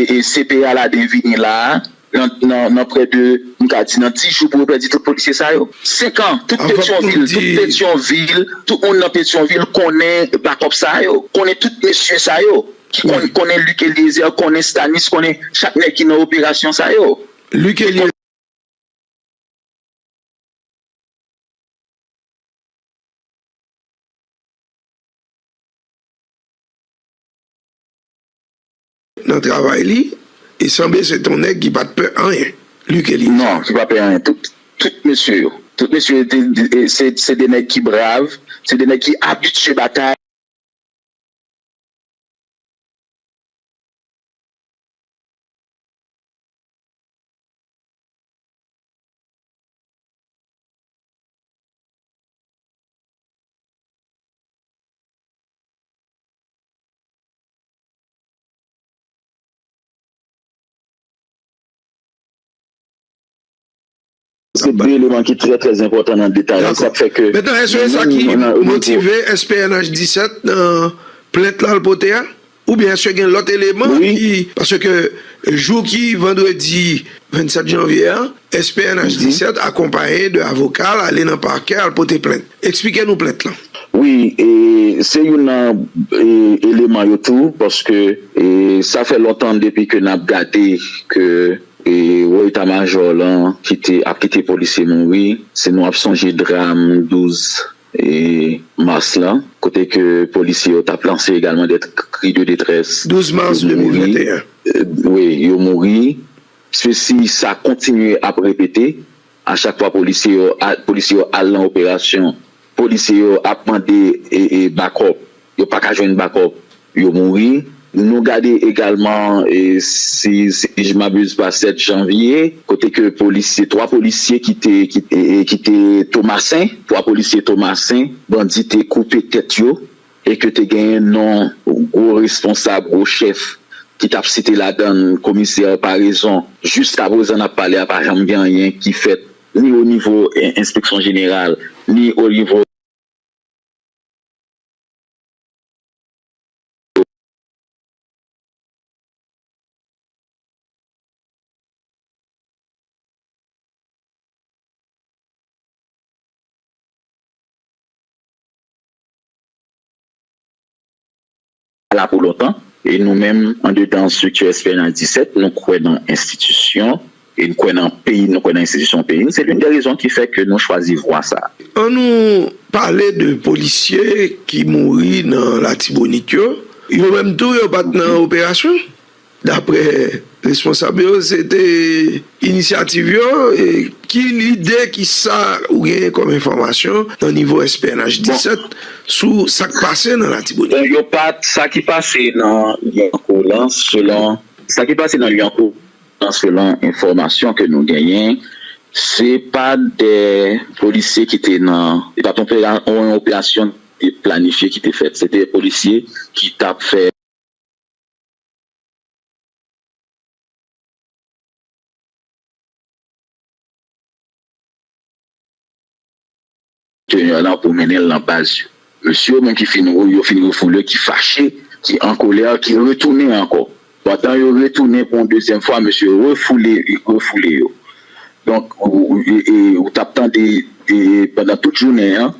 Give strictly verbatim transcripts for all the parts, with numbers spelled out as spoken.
e, e, C P A Laden vini la a, nan, nan, nan prè de, m ka di, nan dis jou pou yo pèdi tout polisye sa yo. Senk an, tout Petyonvil, tout Petyonvil, tout moun nan Petyonvil konnen bakòp sa yo, konnen tout mesye sa yo, ki konn, konnen Luc Eliezer, konnen Stanis, konnen chak nèg ki nan operasyon sa yo. Luc Eliezer. Nan travay li, e sanble se t on nèg ki pa t pè anyen, Luc Eliezer. Non, ki pa pè anyen. Tout, tout mesye yo. Tout mesye yo, te- te- se se de nèg ki brav, se de nèg ki abitye batay. Se de eleman ki trè, trè enpòtan nan detay la. Dakò. Sa k fè ke... Mentnan, èske se sa ki motive S P N H disèt nan plent la l pote a? Oubyen èske gen lòt eleman ki... Paske jou ki vandredi vennsèt janvye a, S P N H disèt akonpaye de avoka l ale nan pakè al pote plent. Eksplike nou plent lan. Wi, e, se youn nan, e, eleman yo tou, paske, e, sa fè lontan depi ke n ap gade ke, e, wo eta majò lan kite, ap kite polisye mouri. Si nou ap sonje dram douz, e, mas lan, kote ke polisye yo t ap lanse egalman de kri de detrès. Douz mas de mil venteyen. E, wi, yo mouri. Se si sa kontinye ap repete, a chak fwa polisye yo a- polisye yo al nan operasyon, polisye yo ap mande, e, e, bakòp, yo pa ka jwenn bakòp, yo mouri. Nou gade egalman, e, si, si je m'abuse pa, sèt janvye, kote ke polisye, twa polisye ki te, ki, e, e, ki te Tomasen, twa polisye Tomasen, bandi te koupe tèt yo, e ke te genyen non gwo responsab, gwo chèf ki t ap site ladan l, komisè Parezon. Jiskaprezan n ap pale a, pa janm gen anyen ki fèt, ni o nivo en- enspeksyon jeneral, ni o nivo la pou lontan. E nou menm, andedan estrikti S P N H disèt, nou kwè nan enstitisyon, e nou kwè nan peyi, nou kwè nan enstitisyon peyi n. Se l'une des raisons ki fè ke nou chwazi vwa sa. An nou pale de polisye ki mouri nan Latibonit yo. Yo menm tou, yo pa t nan operasyon. Daprè responsab yo, se te inisyativ yo. E ki lide, ki sa ou genyen kòm enfòmasyon nan nivo S P N H disèt sou sa k pase nan Latibonit? Bon, yo pa t, sa ki pase nan Lyankou lan, selon, sa ki pase nan Lyankou lan, selon enfòmasyon ke nou genyen, se pa de polisye ki te nan, se pa t yon opera- yon operasyon ki te planifye ki te fèt. Se te polisye ki t ap fè tenè lan pou mennen l nan baz yo. Mesye yo menm ki fin, yo fin refoule, ki fache, ki an kolè, ki retounen ankò. Pandan yo retounen pou yon dezyèm fwa, mesye yo refoule, refoule yo. Donk, ou, ou, e, e, ou t ap tande, e, pandan tout jounen an,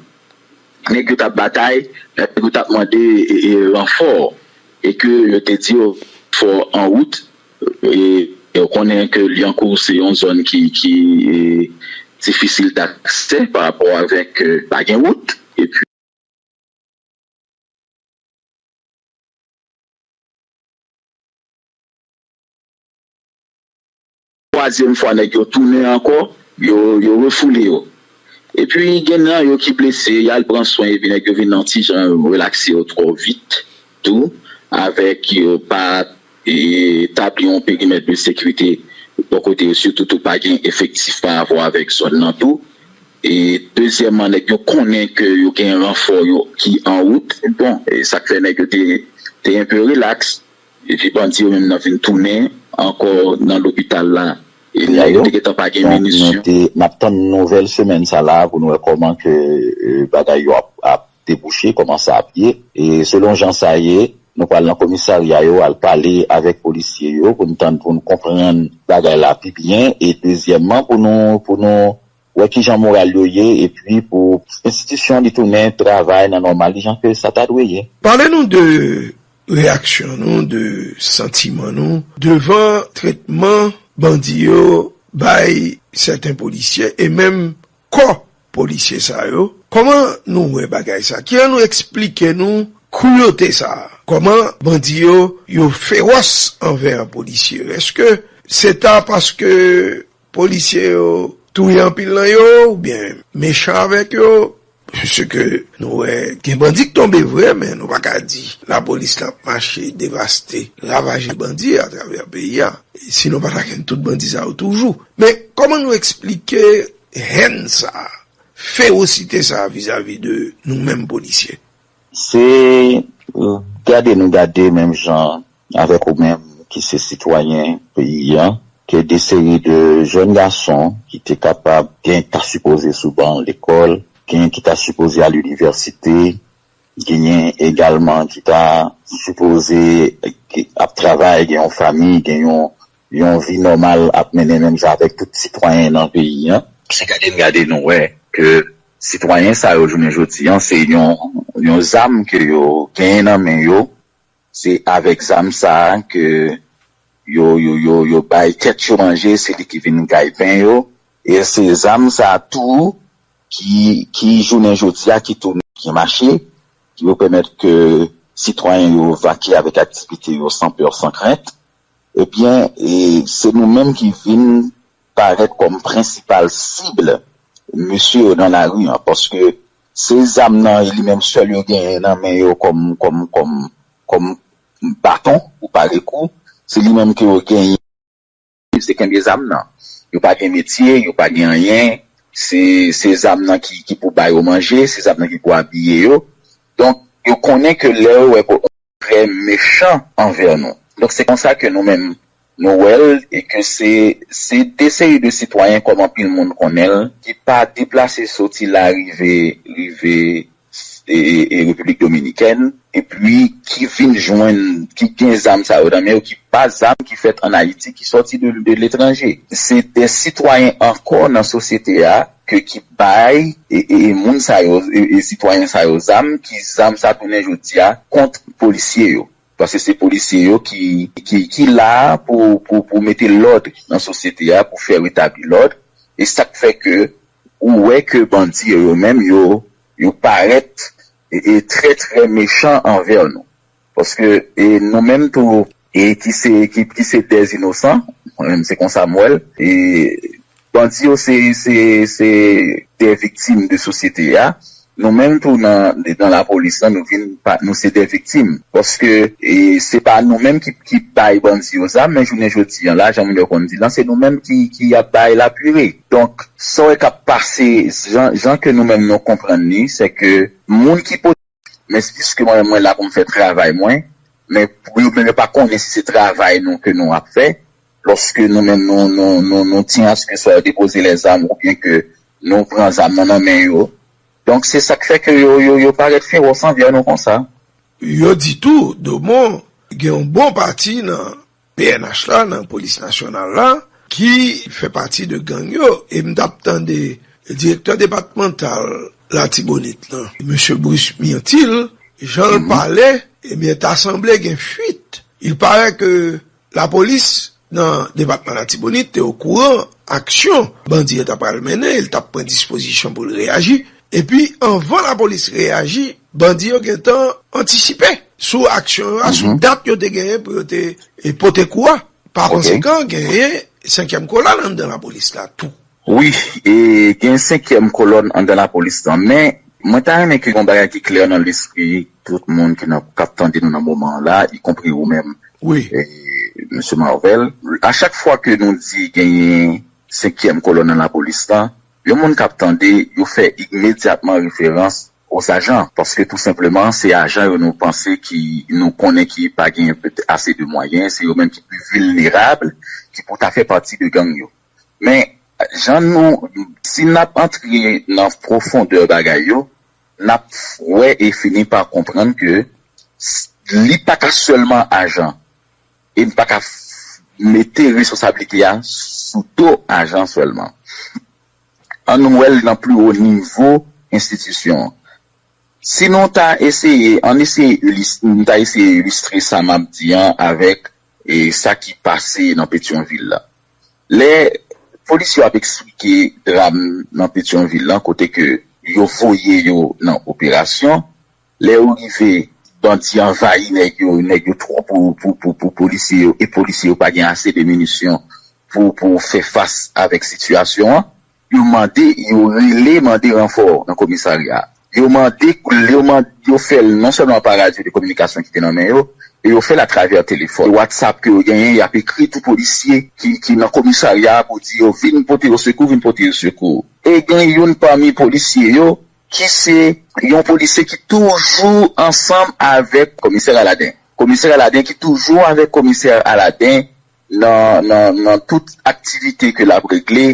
nèg yo t ap batay, nèg yo t ap mande, e, e, ranfò, e ke yo te di yo ranfò an wout, e, e ou konnen ke Lyankou se yon zòn ki, ki, e, difisil daksè pa rapò avèk, e, pa gen wout, epi twazyèm fwa nèg yo tounen ankò, yo, yo refoule yo. Epi gen nan yo ki blese, y al pran swen, epi nèg yo vin nan ti jan relakse yo twò vit tou, avèk yo pa, e, tabli yon perimèt de sekirite bò kote yo, sitou tou pa gen efektif pa rapò avèk zòn nan tou. E dezyèmman, nèg yo konnen ke yo gen ranfò yo ki an wout. Bon, e sa k fè nèg yo te, te enpe relaks. Epi bandi yo menm nan vin tounen ankò nan lopital la. E nèg yo te gentan pa gen minisyon. Donk, nou te, n ap tann nouvèl semèn sa la pou nou wè kòman ke, e, bagay yo ap, ap debouche, kòman sa ap ye. E selon jan sa ye, Nou pral nan komisarya yo, al pale avèk polisye yo pou n tann, pou n konprann bagay la pi byen. E dezyèmman, pou nou, pou nou wè kijan moral yo ye, epi pou enstitisyon li tounen travay nan nòmal li, jan ke sa ta dwe ye. Pale nou de reyaksyon nou, de santiman nou devan tretman bandi yo bay sèten polisye e menm kò polisye sa yo. Kòman nou wè bagay sa? Kijan nou eksplike nou kruyote sa a? Kòman bandi yo, yo fewòs anvè polisye yo? Èske se ta paske polisye yo touye anpil nan yo, oubyen mechan avèk yo? Paske nou wè gen bandi k tonbe vre, men nou pa ka di lapolis la ap mache devaste, ravaje bandi atravè peyi a. Sinon, pa ta gen tout bandi sa yo toujou. Men kòman nou eksplike hèn sa a, fewosite sa a vizavi de nou menm polisye? Se, euh, gade nou gade menm jan avèk ou menm ki se sitwayen peyi a, ke de seri de jèn gason ki te kapab gen, ta sipoze sou ban lekòl, gen ki ta sipoze al inivèsite, genyen egalman ki ta sipoze, ki ap travay, gen yon fanmi, gen yon, yon vi nòmal ap mennen menm jan avèk tout sitwayen nan peyi a. Se gade n gade nou wè ke sitwayen sa yo jounen jodi a, se yon, yon zam ke yo genyen nan men yo, se avèk zam sa a ke yo, yo, yo, yo bay tèt yo manje, se li ki vin gaypen yo. E se zam sa a tou ki, ki jounen jodi a, ki tounen, ki mache, ki yo pèmèt ke sitwayen yo vakye avèk aktivite yo san pè, san krent. Ebyen, e, se nou menm ki vin parèt kòm prensipal sib mesye yo nan lari an, paske se zam nan, e li menm sèl yo genyen nan men yo kòm, kòm, kòm, kòm baton pou pare kou, se li menm ke yo genyen, se kenbe zam nan. Yo pa gen metye, yo pa gen anyen, se, se zam nan ki, ki pou ba yo manje, se zam nan ki pou abiye yo. Donk, yo konnen ke lè yo wè ke trè mechan anvè nou. Donk, se konsa ke nou menm, nou wè l, e ke se, se de seri de sitwayen, kòm anpil moun konnen l, ki pa deplase soti la rive, rive, e, e, e Repiblik Dominikèn, epi ki vin jwenn, ki gen zam sa yo nan men yo, ki pa zam ki fèt ann Ayiti, ki sòti de, de letranje. Se de sitwayen ankò nan sosyete a, ke ki bay, e, e, e moun sa yo, e, e sitwayen sa yo zam, ki zam sa tounen jodi a kont polisye yo. Paske se polisye yo ki, ki, ki la pou, pou, pou mete lòd nan sosyete a, pou fè retabli lòd. E sa k fè ke ou wè ke bandi yo, yo menm, yo, yo parèt, e, e trè, trè mechan anvè nou. Paske, e, nou menm tou, e ki se, ki, ki se dè inosan, mwen menm se konsa m wè l, e bandi yo se, se, se dè viktim de sosyete a. Nou menm tou nan, nan lapolis lan, nou vin pa, nou se dè viktim. Paske, e, se pa nou menm ki, ki bay bandi yo zam, men jounen jodi a la, jan moun yo konn di lan, se nou menm ki, ki ap bay lapire. Donk, sa w wè k ap pase, jan, jan ke nou menm nou konprann li, se ke moun ki pote, men se piske mwen menm mwen la pou m fè travay mwen, men pou yo menm yo pa konnen si se travay nou ke nou ap fè, lòske nou menm nou, nou, nou, nou tyen aske swa yo depoze lèzam oubyen ke nou pran zam nan nan men yo. Donk, se sa k fè ke yo, yo, yo parèt fewòs anvè nou konsa. Yo di tou, Domon, gen yon bon pati nan P N H la, nan Polis Nasyonal la, ki fè pati de gang yo. E m t ap tande direktè depatmantal Latibonit lan, mesye Bruce Myrtil, jan l pale, ebyen, ta sanble gen fuit. Il paraît que lapolis nan depatman Latibonit te okouran aksyon bandi yo ta pral mennen, e l t ap pran dispozisyon pou l reyaji. Epi, anvan lapolis reyaji, bandi yo gentan antisipe sou aksyon yo a, sou dat yo te genyen pou yo te, e, pote kou a. Pa konsekan, genyen senkyèm kolòn anndan lapolis la tou. Wi, e gen senkyèm kolòn anndan lapolis lan, men mwen ta renmen ke yon bagay ki klè nan lespri tout moun ki nan, k ap tande nou nan moman an la, ikonpri ou menm, wi, e, mesye Marvel. A chak fwa ke nou di genyen senkyèm kolòn nan lapolis lan, yon moun k ap tande, yo fè imedyatman referans aux agents, paske tou senpleman, se ajan yo nou panse ki, nou konnen ki pa gen petèt ase de mwayen, se yo menm ki pi vilnerab, ki pou ta fè pati de gang yo. Men, jan nou, si n ap antre nan pwofondè bagay yo, n ap wè e fini pa konprann ke s- Li pa ka sèlman ajan. E n pa ka f- mete responsablite a sou do ajan sèlman. An nou wè l nan pli wo nivo enstitisyon an. Si nou ta eseye, an eseye ilis- nou ta eseye ilistre sa m ap di an avèk e sa ki pase nan Petyonvil la. Lè polisye yo ap eksplike dram nan Petyonvil lan, kote ke yo voye yo nan operasyon, lè yo rive, bandi anvayi nèg yo, nèg yo twò pou, pou, pou, pou polisye yo, e polisye yo pa gen ase de minisyon pou, pou fè fas avèk sitiyasyon an. Yo mande, yo rele mande ranfò nan komisarya a. Yo mande, yo mande, yo fè l non sèlman pa radyo de kominikasyon ki te nan men yo, e yo fè l atravè telefòn. WhatsApp ke yo genyen, y ap ekri tou polisye ki, ki nan komisarya a pou di yo vin pote yo sekou, vin pote yo sekou. E gen youn pami polisye yo ki se yon polisye ki toujou ansanm avèk komisè Aladen. Komisè Aladen ki toujou avèk komisè Aladen nan, nan, nan tout aktivite ke l ap regle.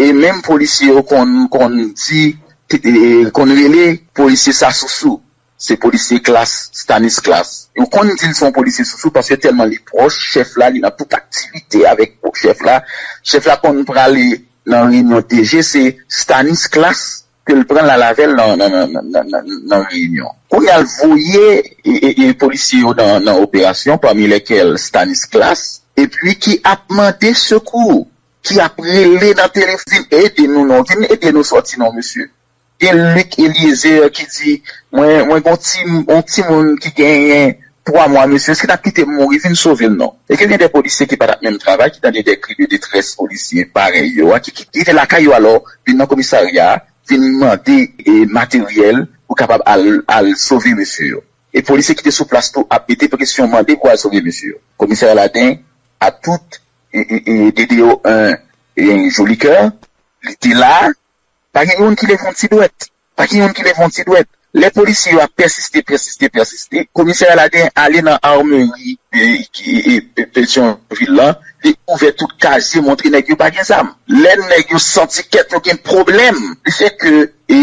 E menm polisye yo konn, konn di, te- e- konn rele polisye sa sousou. Se polisye Klas, Stanis Klas. Yo konn di l se yon polisye sousou paske tèlman li pwòch chèf la, li nan tout aktivite avèk chèf la. Chèf la konn prale nan reyinyon D G, se Stanis Klas ke l pran l al avè l nan, nan, nan, nan, nan, nan, nan reyinyon. Kounye a l voye e, e, e polisye yo nan, nan operasyon, pami lèkèl Stanis Klas, epi ki ap mande sekou, ki ap rele nan telefòn, vin ede nou non, vin ede nou sòti non, mesye. Gen Luc Eliezer ki di, mwen, mwen gon ti, yon timoun ki genyen twa mwa, mesye, èske n ap kite m mouri, vin sove m non. E ke gen de polisye ki pa t ap menm travay, ki tande de kri de detrès polisye parèy yo a, ki, ki, ki te lakay yo alò, vin nan komisarya a, vin mande e, materyèl pou kapab al, al sove mesye yo. E polisye ki te sou plas tou ap mete presyon mande pou al sove mesye yo. Komisè Aladen, a tout, e, e, e, D D O en, e, Jolikè, li te la, pa gen youn ki leve yon ti dwèt. Pa gen youn ki leve yon ti dwèt. Lè polisye yo ap pèsiste, pèsiste, pèsiste, komisè Aladen ale nan armeri e, ki- e, e, Petyonvil lan, li ouvè tout kazye, montre nèg yo pa gen zam. Lè nèg yo santi kèt yo gen pwoblèm, li fè ke e,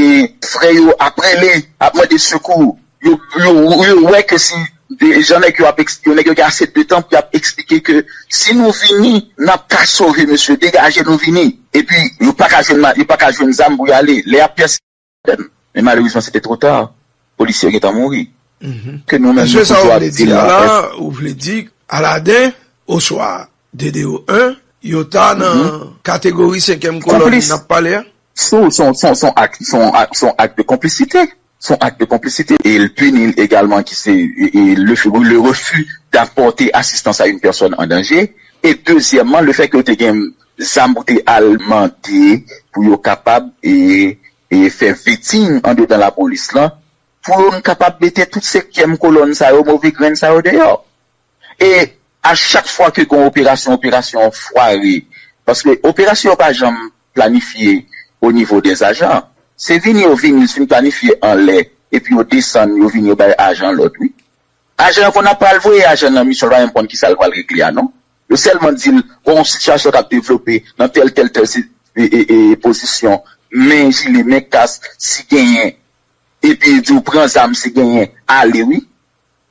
frè yo ap rele, ap mande sekou. Yo, yo, yo wè ke si de- jan nèg yo ap eks- yo nèg yo gen ase de tan pou y ap eksplike ke si nou vini, n ap ka sove mesye, degaje nou vini. Epi yo pa ka jwenn ma- yo pa ka jwenn zam pou y ale. Lè y ap pèsiste, men malerezman se te twò ta. Polisye yo gentan mouri. Ke nou menm Èske nou sa w toujou ap vle di di l a la, la, ou vle di Aladen oswa D D O en, yo ta nan kategori senkyèm kolòn Konplis. N ap pale a? Sou, son, son, son ak, son ak, son ak de konplisite. Son ak de konplisite. E l pini l egalman ki se e, e, le, le refus d'apporter assistance à une personne en danger. E dezyèmman, le fè ke yo te gen zam pou te al mande pou yo kapab e, e fè veting andedan lapolis lan, pou yo kapab mete tout senkyèm kolòn sa yo, move grenn sa yo deyò. E a chak fwa ke gen yon operasyon, operasyon an fware, paske operasyon yo pa janm planifye o nivo dè ajan. Se vini yo vini, fin planifye anlè, epi yo desann, yo vini yo bay ajan lòd, wi. Ajan yo konn ap pral voye ajan nan misyon, l pa menm konn kisa l pral regle a, non. Yo sèlman di l, gon yon sitiyasyon k ap devlope nan tèl, tèl, tèl si- e, e, e, pozisyon, men jile, men kas, si genyen, epi di w pran zam, si genyen, ale, wi.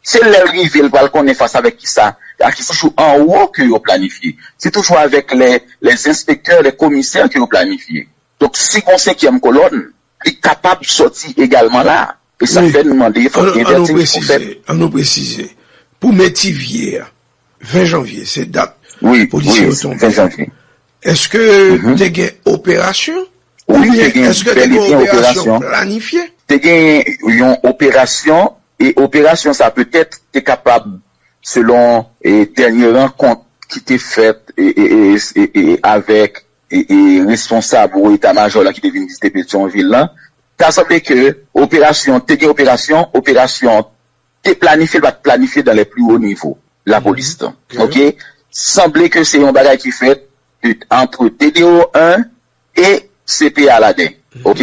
Se lè l rive, l pral konnen fas avèk kisa, a ki se toujou anwo ke yo planifye. Se toujou avèk lè, lè enspektè, lè komisè ke yo planifye. Donk, si gon senkyèm kolòn, li kapab sòti egalman la. E sa Wi. fè n mande, fòk An gen an nou vèting pou fèt. presize, an nou presize. Pou Metivye a, ven janvye, se dat Wi, polisye wi, yo tonbe ven a. janvye. Èske Mhm. te gen operasyon? Wi, Oubyen te gen èske te bèl e gen byen operasyon operasyon. planifye? Te gen yon operasyon, e operasyon sa petèt te kapab, selon e dènye rankont ki te fèt e, e, e, e, e, avèk e, e responsab ou eta majò la ki te vin vizite Petyonvil lan, ta sanble ke operasyon, te gen operasyon, operasyon te planifye, l pa t planifye dans les plus hauts niveaux lapolis lan. Ok. Sanble ke se yon bagay ki fèt de- entre D D O en e C P A Aladen. Ok.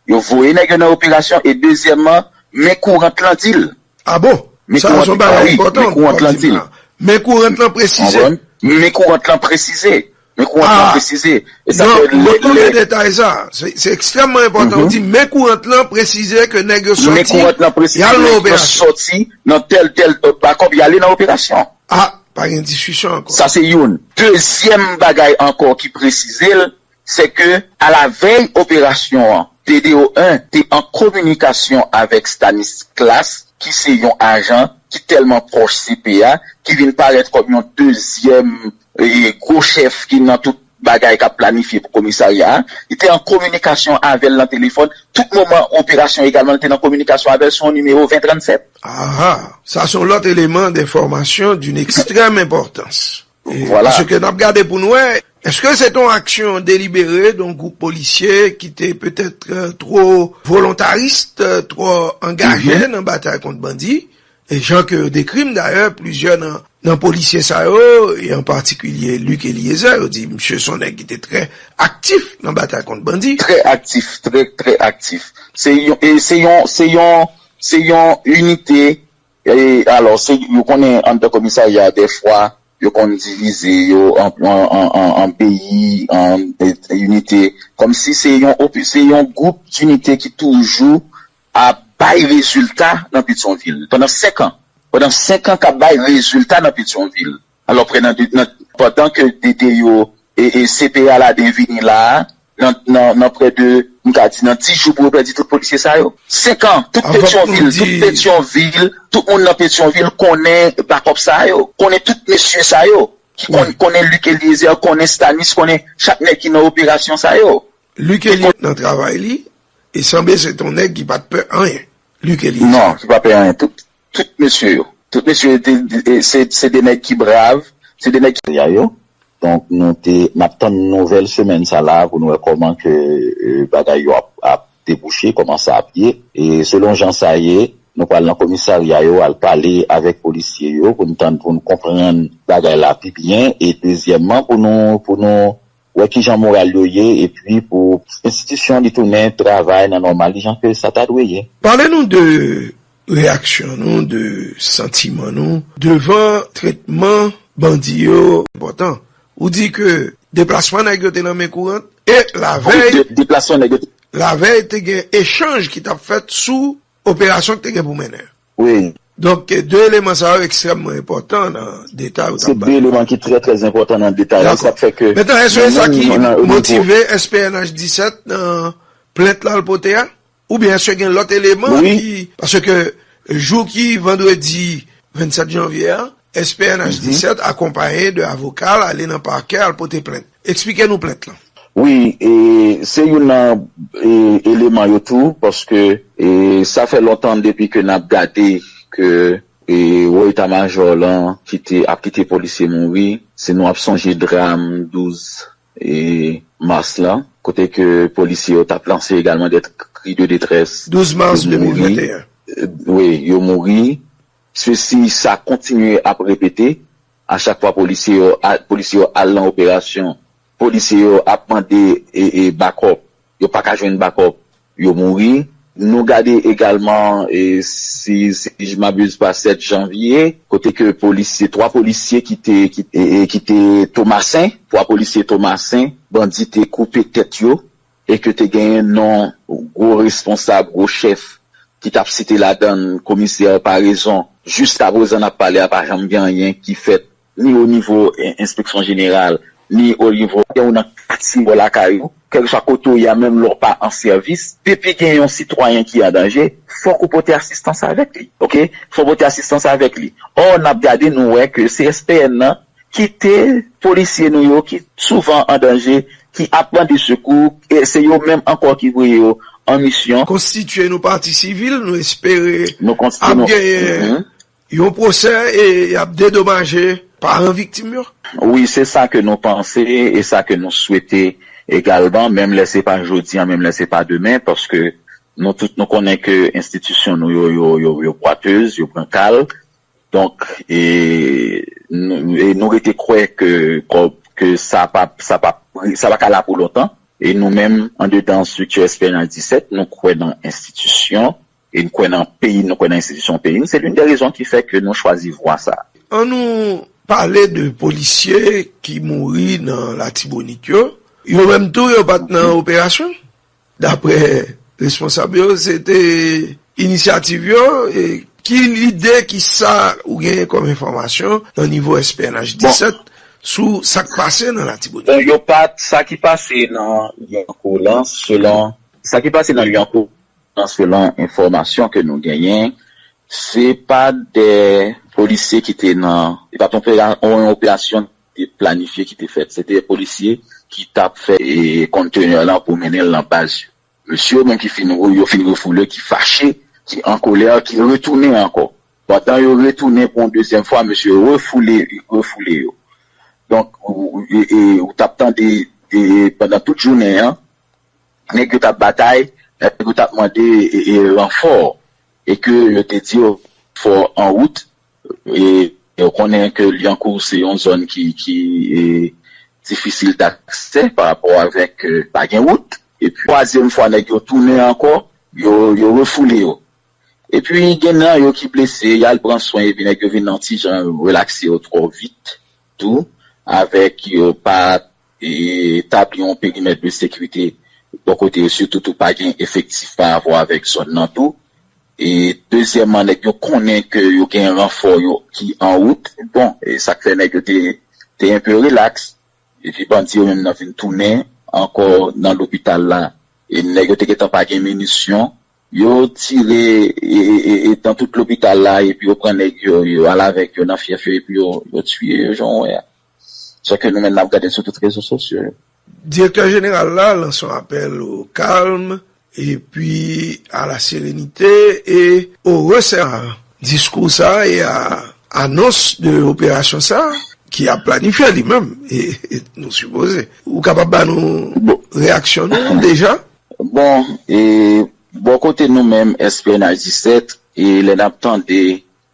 Yo voye nèg yo nan operasyon e dezyèmman, men kourant lan di l. Ah bon? Men Sa kourant se yon bagay ah wi, enpòtan men kourant lan di l. Men kourant lan presize. Konprann? Men kourant lan presize. Men kourant lan presize. E sa fè lè, lè detay sa. Se ekstrèmman enpòtan. Ou di men kourant lan presize ke nèg yo sòti, y al nan operasyon. Men kourant lan presize nèg yo sòti nan tèl, tèl, bakòp, y ale nan operasyon. Ah, pa gen diskisyon ankò. Sa se youn. Dezyèm bagay ankò ki presize l, se ke alavèy operasyon an, T D O en te an kominikasyon avèk Stanislas, ki se yon ajan ki tèlman pwòch C P A, ki vin parèt kòm yon dezyèm e, gwo chèf ki nan tout bagay k ap planifye pou komisarya a. Li te an kominikasyon avè l nan telefòn. Tout moman operasyon egalman, li te nan kominikasyon avè l sou yon nimewo ven trannsèt. Aha, sa se yon lòt eleman de enfòmasyon d'une extrême importance. E, paske n ap gade pou n wè, èske se te yon aksyon delibere de yon gwoup polisye ki te petèt twò volontaris, twò angaje nan batay kont bandi? E jan ke yo dekri m dayè, plizyè nan, nan polisye sa yo, e an patikilye Luc Eliezer, yo di misye se yon nèg ki te trè aktif nan batay kont bandi. Trè aktif, trè, trè aktif. Se yon, e se yon, se yon, se yon inite, e, alò, se, yo konnen anndan komisarya, dèfwa, yo konn divize yo an, an, an, an, an peyi, an, e, inite. Kòmsi se yon, se yon gwoup dinite ki toujou ap bay rezilta nan Petyonvil pandan senk an. Pandan senk an k ap bay rezilta nan Petyonvil. Alò, prè nan, nan, pandan ke D D yo e, e C P A la devini la a, nan, nan, nan prè de, m ka di, nan dis jou pou yo pèdi tout polisye sa yo. Senk an, tout Petyonvil, tout Petyonvil, tout moun nan Petyonvil konnen bakòp sa yo, konnen tout mesye sa yo, ki konn, konnen Luc Eliezer, konnen Stanis, konnen chak nèg ki nan operasyon sa yo. Luc Eliezer nan travay li, e sanble se te yon nèg ki pa t pè anyen. Luc Eliezer. Non, ki pa pè anyen. Tout, tout mesye yo. Tout mesye yo, te, te, se, se de nèg ki brav, se de nèg ki ya yo. Donk, nou te, n ap tann nouvèl semèn sa la pou nou wè kòman ke, e, bagay yo ap, ap debouche, kòman sa ap ye. E selon jan sa ye, nou pral nan komisarya yo, al pale avèk polisye yo pou n tann, pou n konprann bagay la pi byen. E dezyèmman, pou nou, pou nou wè kijan moral yo ye, epi pou enstitisyon li tounen travay nan nòmal li jan ke sa ta dwe ye. Pale nou de reyaksyon nou, de santiman nou devan tretman bandi yo enpòtan. Ou di ke deplasman nèg yo te nan men kourant e lavèy, de, deplasman nèg yo te lavèy te gen echanj ki t ap fèt sou operasyon ki te gen pou mennen. Wi. Donk, de eleman sa yo ekstrèmman enpòtan nan detay ou t ap bay. Se de eleman ki trè, trè enpòtan nan detay la. Dakò. Sa k fè ke mentnan, èske se sa ki motive S P N H disèt nan plent la l pote a? Oubyen èske gen lòt eleman ki, paske jou ki vandredi vennsèt janvye a, S P N H disèt akonpaye de avoka l ale nan pakè al pote plent. Eksplike nou plent lan. Wi, e, se youn nan, e, eleman yo tou, paske, e, sa fè lontan depi ke n ap gade ke, e, wo eta majò lan kite, ap kite polisye mouri, si nou ap sonje dram douz, e, mas lan, kote ke polisye yo t ap lanse egalman de kri de detrès. Douz mas de mil venteyen. E, wi, yo mouri. Sesi, sa kontinye ap repete. A chak fwa polisye yo, a, polisye yo al nan operasyon, polisye yo ap mande, e, e, bakòp, yo pa ka jwenn bakòp, yo mouri. Nou gade egalman, e, si, si je m'abuse pa, sèt janvye, kote ke polisye, twa polisye ki te, ki, e, e, ki te Tomasen, twa polisye Tomasen, bandi te koupe tèt yo, e ke te genyen non gwo responsab, gwo chèf ki t ap site ladan l komisè Parezon. Jiskaprezan n ap pale a, pa janm gen anyen ki fèt, ni o nivo en-, enspeksyon jeneral, ni o nivo, lè ou nan katye bò lakay ou, kèlkeswa kote ou ye a, menm lè w pa an sèvis, depi gen yon sitwayen ki an danje, fòk ou pote asistans avèk li, oke? Fòk ou pote asistans avèk li. Ò, n ap gade, nou wè ke se S P N nan kite polisye nou yo ki souvan an danje, ki ap mande sekou, e se yo menm ankò ki voye yo an misyon. Konstitye nou pati sivil, nou espere ap genyen yon pwosè e y ap dedomaje paran viktim yo. Wi, se sa ke nou panse e sa ke nou swete egalman, menm lè se pa jodi a, menm lè se pa demen, paske nou tout nou konnen ke enstitisyon nou yo, yo, yo, yo bwatez, yo brankal. Donk, e, nou, e nou rete kwè ke, ke sa pa, sa pa, sa pa ka la pou lontan. E nou menm, andedan estrikti S P N H disèt, nou kwè nan enstitisyon, e nou kwè nan peyi, nou kwè nan enstitisyon peyi n. Se l'une des raisons ki fè ke nou chwazi vwa sa. An nou pale de polisye ki mouri nan Latibonit yo. Yo menm tou, yo pa t nan operasyon. Daprè responsab yo, se te inisyativ yo. E ki lide, ki sa ou genyen kòm enfòmasyon nan nivo S P N H disèt sou sa k pase nan Latibonit? Bon, yo pa t, sa ki pase nan Lyankou lan, selon, sa ki pase nan Lyankou lan, selon enfòmasyon ke nou genyen, se pa de polisye ki te nan, se pa t yon opera-, yon operasyon ki te planifye ki te fèt. Se te polisye ki t ap fè, e, kontenè lan pou mennen l nan baz yo. Mesye yo menm ki fin, yo fin refoule, ki fache, ki an kolè, ki retounen ankò. Pandan yo retounen pou yon dezyèm fwa, mesye yo refoule, refoule yo. Donk, ou, ou, e, e, ou t ap tande, e, pandan tout jounen an, nèg yo t ap batay, nèg yo t ap mande, e, e, ranfò, e ke yo te di yo ranfò an wout, e, e yo konnen ke Lyankou se yon zòn ki, ki, e, difisil daksè pa rapò avèk, e, pa gen wout. Epi, twazyèm fwa, nèg yo tounen ankò, yo, yo refoule yo. Epi, gen nan yo ki blese, y al pran swen, epi nèg yo vin nan ti jan relakse yo twò vit, tou, avèk yo pa, e, tabli yon perimèt de sekirite bò kote yo, sitou tou pa gen efektif pa rapò avèk zòn nan tou. E dezyèmman, nèg yo konnen ke yo gen ranfò yo ki an wout. Bon, e sa k fè nèg yo te, te enpe relaks. Epi bandi yo menm nan vin tounen ankò nan lopital la. E nèg yo te gentan pa gen minisyon. Yo tire e, e, e, e, nan tout lopital la, epi yo pran nèg yo, yo al avèk yo nan fyèf yo, epi yo, yo tiye yo, jan w wè a. Sa ke nou menm n ap gade sou tout rezo sosyo yo. Direktè jeneral la lanse yon apèl o kalm, epi a la sérénité et au resserrement. Diskou sa e a anons de operasyon sa ki ap planifye li menm, e, e nou sipoze. Ou kapab ba nou reyaksyon nou deja? Bon, e bò kote nou menm, S P N H disèt, e lè n ap tande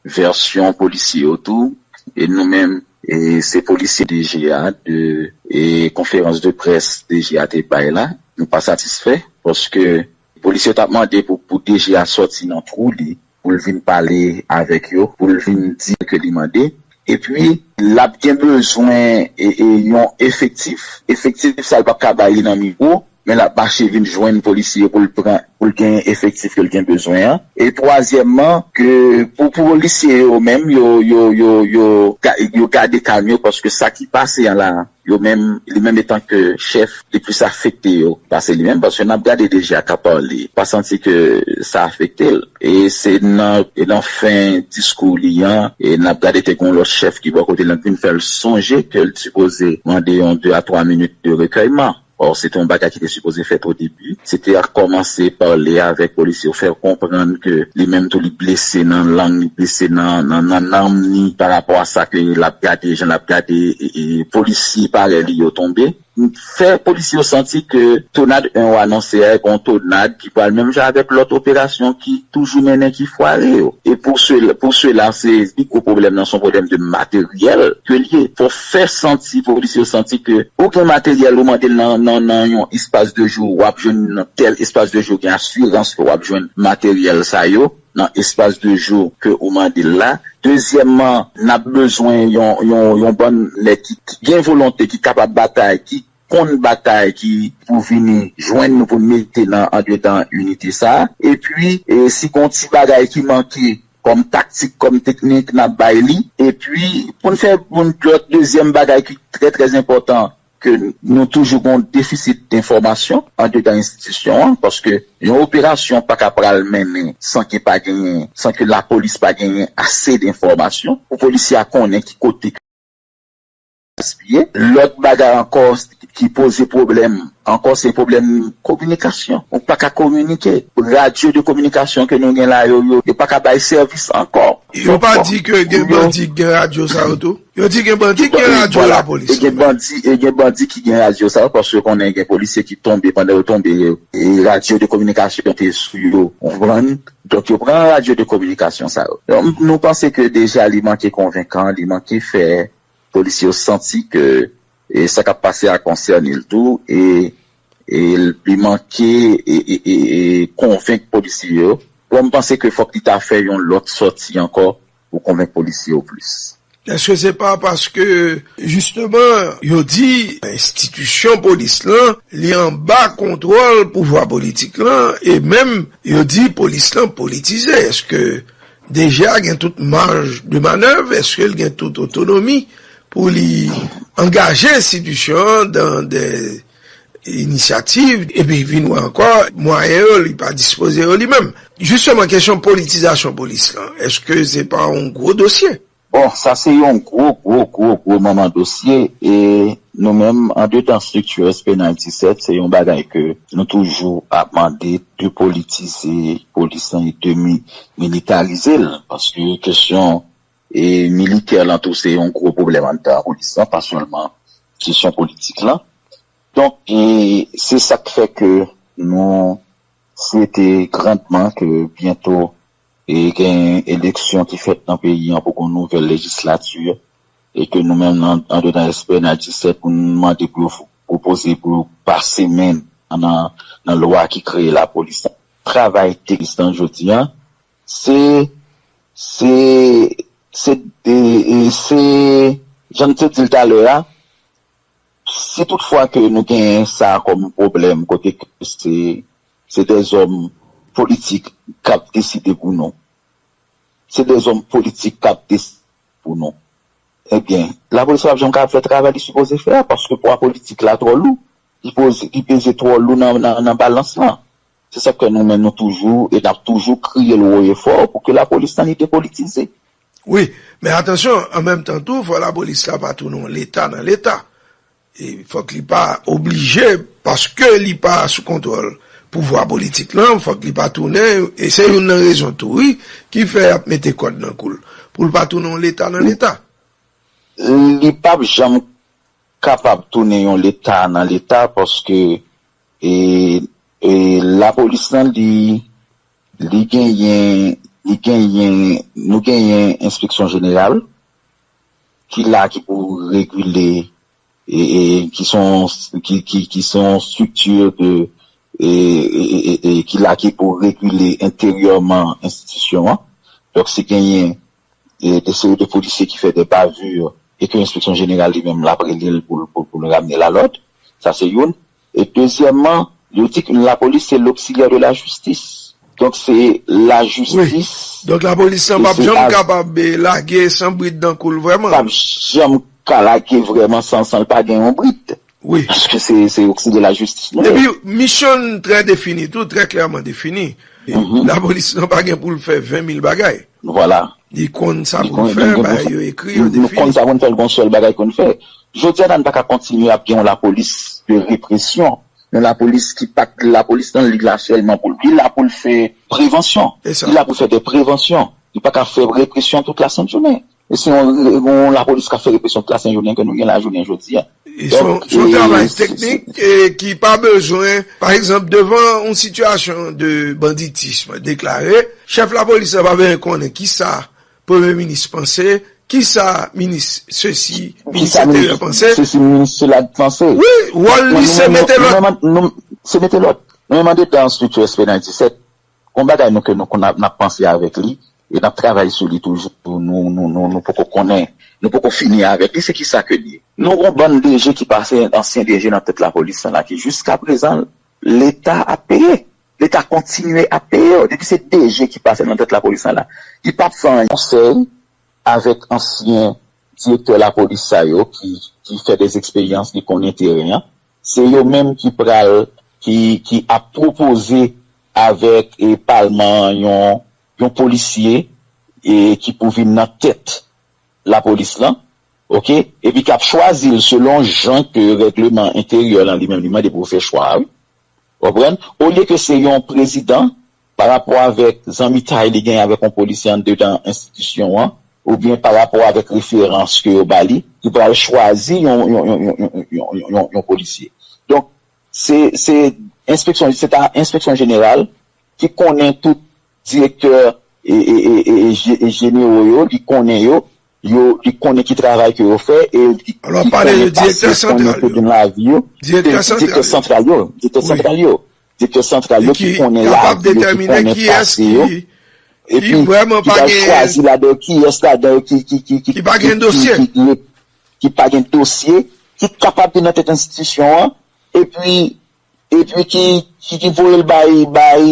vèsyon polisye yo tou, e nou menm, e se polisye D G A, de, e konferans de près D G A te bay la, nou pa satisfè, paske polisye yo t ap mande pou, pou D G A sòti nan twou li, pou l vin pale avèk yo, pou l vin di ke li mande. Epi, l ap gen bezwen, e, e yon efektif. Efektif sa, l p ap ka bay li nan mikwo, men l ap mache vin jwenn polisye pou l pran, pou l gen efektif ke l gen bezwen an. E twazyèmman, ke pou, pou polisye yo menm, yo, yo, yo, yo, ga- yo gade kalm yo, paske sa ki pase an la, yo menm, li menm etan ke chèf, li plis afekte yo pase li menm, paske n ap gade D G A k ap pale, pa santi ke sa afekte l. E se nan, e nan fen diskou li an, e n ap gade te gen yon lòt chèf ki bò kote l, vin fè l sonje ke l sipoze mande yon de a twa minit de rekèyman. Ò, se te yon bagay ki te sipoze fèt o debi. Se te a kòmanse pale avèk polisye yo, fè yo konprann ke li menm tou li blese nan lang, li blese nan, nan, nan nanm ni pa rapò a sa ke l ap gade, jan l ap gade, e, e, polisye parèy li yo tonbe. Fè polisye yo santi ke tonad en yo anonse a, e pa yon tonad ki pral menm jan avèk lòt operasyon ki toujou mennen ki fware yo. E pou se, pou sela, se pi gwo pwoblèm nan, se yon pwoblèm de materyèl ke l ye. Fò fè santi, polisye yo santi ke ou gen materyèl, ou mande l nan, nan, nan yon espas de jou, w ap jwenn nan tèl espas de jou, gen asirans ke w ap jwenn materyèl sa yo nan espas de jou ke ou mande l la. Dezyèmman, n ap bezwen yon, yon, yon bann nèg ki, ki gen volonte, ki kapab batay, ki konn batay, ki pou vini jwenn nou pou n mete nan andedan inite sa a. Epi, e, si gon ti bagay ki manke kòm taktik, kòm teknik, n ap bay li. Epi, pou n fè, pou n lòt dezyèm bagay ki trè, trè enpòtan, ke nou toujou gon defisit denfòmasyon andedan enstitisyon an, paske yon operasyon pa ka pral mennen san ke pa genyen, san ke lapolis pa genyen ase denfòmasyon pou polisye a konnen ki kote gaspiye. Lòt bagay ankò ki poze pwoblèm ankò, se pwoblèm kominikasyon. Ou pa ka kominike. Radyo de kominikasyon ke nou gen la yo, yo, yo pa ka bay sèvis ankò. Yo pa di ke gen bandi ki gen radyo sa yo tou? Yo di gen bandi ki gen radyo lapolis. E gen bandi, e gen bandi ki gen radyo sa yo, paske yo konnen gen polisye ki tonbe, pandan yo tonbe, e radyo de kominikasyon te sou yo, ou konprann? Donk, yo pran radyo de kominikasyon sa yo. Donk, nou panse ke deja li manke konvenkan, li manke fè polisye yo santi ke, e, sa k ap pase a konsène l tou, e, e li manke, e, e, e, e konvenk polisye yo. Bon, m panse ke fòk li ta fè yon lòt sòti ankò pou konvenk polisye yo plis. Èske se pa paske, jisteman, yo di enstitisyon polis lan, li anba kontwòl pouvwa politik lan, e menm yo di polis lan politize? Èske D G a gen tout maj de manèv? Èske l gen tout otonomi pou li angaje enstitisyon an dan de inisyativ, epi vin wè ankò mwayen yo, li pa dispoze yo li menm? Jisteman, kesyon politizasyon polis lan, èske se pa yon gwo dosye? Bon, sa se yon gwo, gwo, gwo, gwo manman dosye, e nou menm, andedan strikti S P nine disèt, se yon bagay ke nou toujou ap mande depolitize polis lan e demilitarize l, paske kesyon e militè lan tou se yon gwo pwoblèm anndan polis lan, pa sèlman kesyon politik lan. Donk, e se sa k fè ke nou swete grandman ke byento e gen eleksyon ki fèt nan peyi an pou gon nouvèl lejislati, e ke nou menm nan andedan S P N A disèt pou n mande pou yo pwopoze pou yo pase men nan nan lwa ki kreye lapolis lan. Travay teknis lan jodi an, se se se e, e, se jan n te di l talè a, si toutfwa ke nou genyen sa kòm pwoblèm kote ke se se dèzòm politik k ap deside pou nou. Se dèzòm politik k ap deside pou nou. Ebyen, lapolis pa p janm ka fè travay li sipoze fè a, paske pwa politik la twò lou. Li poze, li peze twò lou nan, nan, nan balans lan. Se sa k fè nou menm nou toujou e n ap toujou kriye l wo e fò pou ke lapolis lan li depolitize. Wi, men atansyon, an menm tan tou, fò lapolis la pa tounen yon leta nan leta. E fòk li pa oblije, paske li pa sou kontwòl pouvwa politik lan, fòk li pa tounen, e se youn nan rezon tou, wi, ki fè y ap mete kòd nan kou l, pou l pa tounen yon leta nan leta. Li p ap janm kapab tounen yon leta nan leta, paske e, e lapolis lan li li genyen li genyen nou genyen enspeksyon jeneral ki la ki pou regile e, e ki son ki, ki, ki son strikti de e, e, e, e, ki la ki pou regile enteryèman enstitisyon an. Donk si genyen e, de seri de polisye ki fè de bavure e ke enspeksyon jeneral li menm l ap rele l pou, pou, pou l ramne l a lòd. Sa se youn. E dezyèmman, yo di ke lapolis se l'auxiliaire de la justice. Donk se lajistis. Donk lapolis lan p ap janm kapab lage san brit dan kou l vrèman. P ap janm ka lage vrèman san, san l pa gen yon brit. Wi. Paske se se oksilyè lajistis nou ye. Epi misyon n trè defini tou, trè klèman defini. Lapolis lan pa gen pou l fè ven mil bagay. Vwala. Li konn sa pou l fè, bagay yo ekri, yo defini. Nou konn sa pou n fè, l gon sèl bagay pou n fè. Jodi a la n pa ka kontinye ap gen yon lapolis de represyon. Yon lapolis ki pa, lapolis lan li la sèlman pou l, li la pou l fè prevansyon. Li la pou l fè de prevansyon. Li pa ka fè represyon tout la sent jounen. E se yon, yon lapolis k ap fè represyon tout la sent jounen ke nou gen la jounen jodi a. E se yon, se yon travay teknik e ki pa bezwen, pa egzanp, devan yon sitiyasyon de banditism deklare, chèf lapolis la pa bezwen konnen kisa premye minis panse, kisa minis sesi, minis enteryè panse. Sesi, minis sela panse. Wi, wòl li se mete lòd. Se mete lòd. Nou menm andedan estrikti S P nine disèt, gon bagay nou ke nou konn ap, n ap panse avèk li, e n ap travay sou li toujou, nou, nou, nou, nou poko konnen, nou poko fini avèk li, se kisa ke li ye. Nou gon bann D G ki pase, ansyen D G nan tèt lapolis lan la, ki jiskaprezan, Leta ap peye. Leta kontinye ap peye yo. Depi se D G ki pase nan tèt lapolis lan la, li p ap fè anyen. Konsèy avèk ansyen direktè lapolis sa yo ki, ki fè de eksperyans, ki konnen teren an. Se yo menm ki pral, ki, ki ap pwopoze avèk e palman an yon, yon polisye e ki pou vin nan tèt lapolis lan, oke, epi k ap chwazi l selon jan ke règleman enteryè lan li menm li mande pou fè chwa a, wi. Ou konprann? Olye ke se yon prezidan, pa rapò avèk zanmitay li genyen avèk yon polisye anndedan enstitisyon an, oubyen pa rapò avèk referans ke yo ba li, ki pral chwazi yon, yon, yon, yon, yon, yon, yon, yon polisye. Donk, se, se enspeksyon, se ta enspeksyon jeneral ki konnen tout direktè e, e, e, e, e je- e jenero yo, li konnen yo, yo, li konnen ki travay ke yo fè, e li, li konnen pase, konnen tout nan lavi yo. Direktè santral yo, direktè santral yo, direktè santral yo ki konnen lavi yo, ki konnen pase yo. epi ki pral chwazi ladan yo kiyès ladan yo ki ki ki ki ki pa gen dosye ki ki pa gen dosye ki kapab vin nan tèt enstitisyon an epi epi ki ki ki voye l bay bay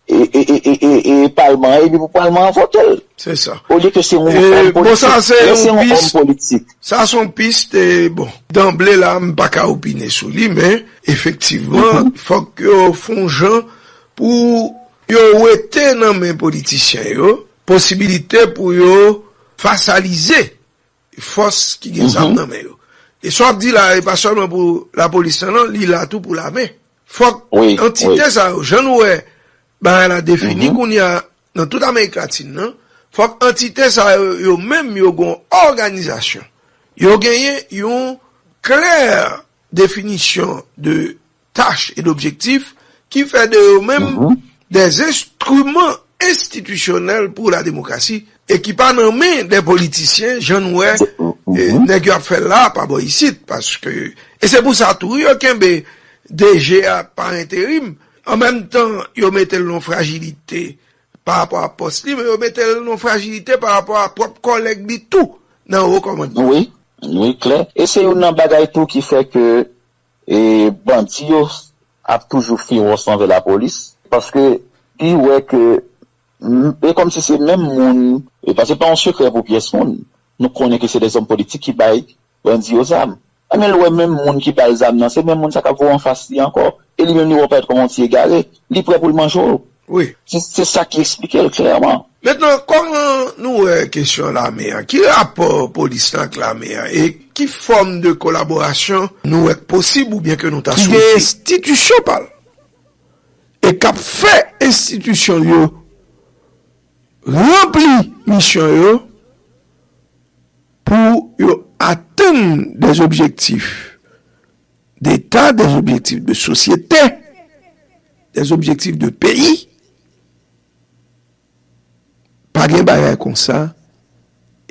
e e e e e e palman an epi pou palman an vote l. Se sa. Olye ke se yon fanm politik. Bon, sa se yon pis politik. Sa se yon pis te bon. Danble la m pa ka opine sou li men efektivman fòk yo fè yon jan pou yo wete nan men politisyen yo posibilite pou yo fasalize fòs ki gen zam nan men yo. E sa w ap di la e pa sèlman pou lapolis lan non, li la tou pou lame. Fòk antite sa yo, jan nou wè bagay la defini kounye a nan tout Amerik Latin nan, fòk antite sa yo yo menm yo gen yon òganizasyon. Yo genyen yon klè definisyon de tach e dobjektif ki fè de yo menm de enstriman enstitisyonèl pou la demokrasi e ki pa nan men de politisyen jan nou wè nèg yo ap fè la pa bò isit paske e se pou sa tou yo kenbe DG a pa enterim an menm tan yo mete l nan frajilite pa rapò a pòs li men yo mete l nan frajilite pa rapò a pwòp kòlèg li tou nan wo kòmandman. Wi, wi, klè. E se youn nan bagay tou ki fè ke e bandi yo ap toujou fewòs anvè lapolis paske li wè ke e kòmsi se menm moun e paske pa yon sekrè pou pyès moun nou konnen ke se de zòm politik ki bay bandi yo zam anben l wè menm moun ki ba l zam nan se menm moun sa k ap voye anfas li ankò e li menm li wè w parèt kòm yon ti egare li prè pou l manje w Wi. Se se sa ki eksplike l klèman. Mentnan, kòman nou wè kesyon lame a? Ki rapò polis lan ak lame a? E ki fòm de kolaborasyon nou wè k posib oubyen ke nou ta swete? Ki gen enstitisyon pa l e k ap fè enstitisyon l yo ranpli misyon yo pou yo atenn dèzobjektif deta, dèzobjektif de sosyete, dèzobjektif de peyi. Pa gen bagay konsa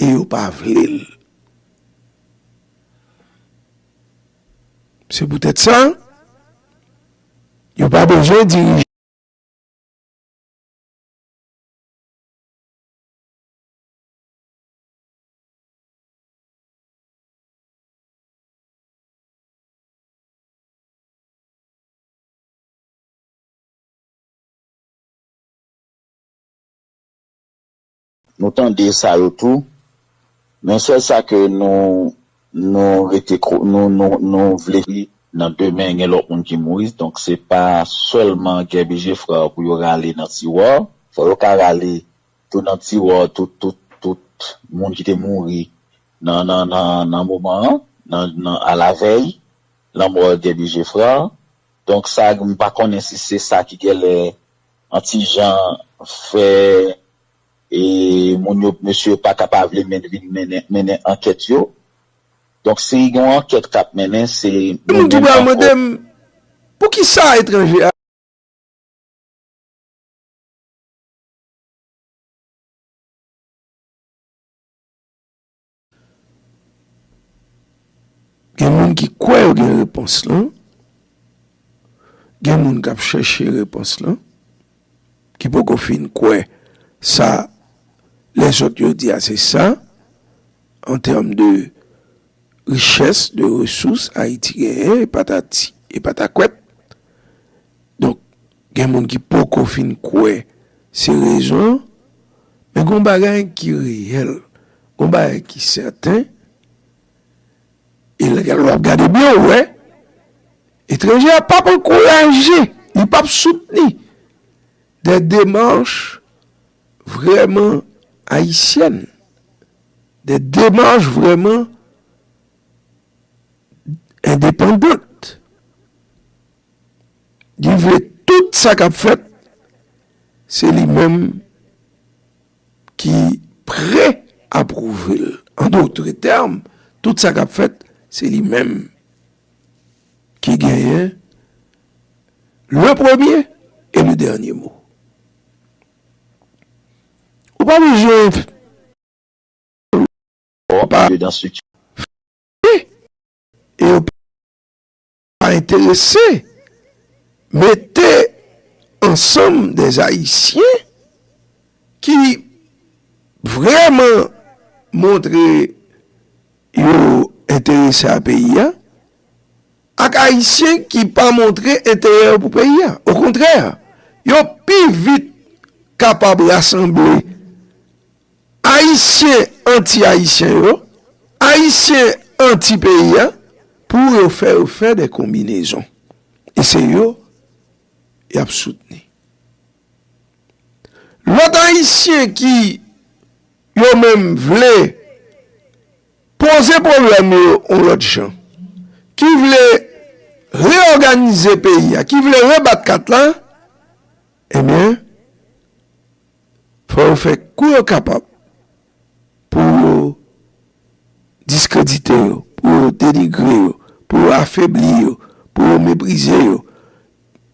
e yo pa vle l. Se poutèt sa, yo pa bezwen dirije. Nou tande sa yo tou, men sèl sa ke nou nou rete nou nou nou vle nan demen gen lòt moun ki mouri, donk se pa sèlman Guerby Geffrard pou yo rale nan tiwa, fò yo ka rale tou nan tiwa tout tout tout moun ki te mouri nan nan nan nan moman an, nan nan alavèy lanmò Guerby Geffrard. Donk sa m pa konnen si se sa ki genlè an ti jan fè e moun yo mesye yo pa ka pa vle men vin mennen mennen ankèt yo. Donk si gen yon ankèt k ap mennen se. Moun tou pral mande m poukisa etranje a. Gen moun ki kwè yo gen repons lan, gen moun k ap chèche repons lan, ki poko fin kwè sa lèzòt yo di a se sa, an tèm de richès, de resous Ayiti genyen, e patati, e patakwèt. Donk, gen moun ki poko fin kwè se rezon an, men gon bagay ki reyèl, gon bagay ki sèten, e lè w ap gade byen, ou wè, etranje a p ap ankouraje, li p ap soutni de demach vrèman ayisyèn, de demach vrèman endepandant. Li vle tout sa k ap fèt, se li menm ki pre apwouve l. An dotre tèm, tout sa k ap fèt, se li menm ki genyen le premye e le dènye mo. Ou pa bezwen pa e yo pa enterese mete ansanm de Ayisyen ki vrèman montre yo enterese a peyi a, ak Ayisyen ki pa montre enterè yo pou peyi a. Okontrè, yo pi vit kapab rasanble Ayisyen anti-Ayisyen yo, Ayisyen anti-peyi a, pou yo fè yo fè de konbinezon. E se yo y ap soutni. Lòt Ayisyen ki yo menm vle poze pwoblèm yo yon lòt jan, ki vle reyòganize peyi a, ki vle rebat kat la, ebyen, fò yo fè kou yo kapab pou yo diskredite yo, pou yo denigre yo, pou yo afebli yo, pou yo meprize yo,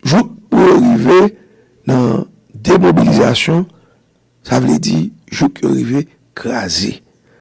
jouk pou yo rive nan demobilizasyon, sa vle di jouk yo rive kraze.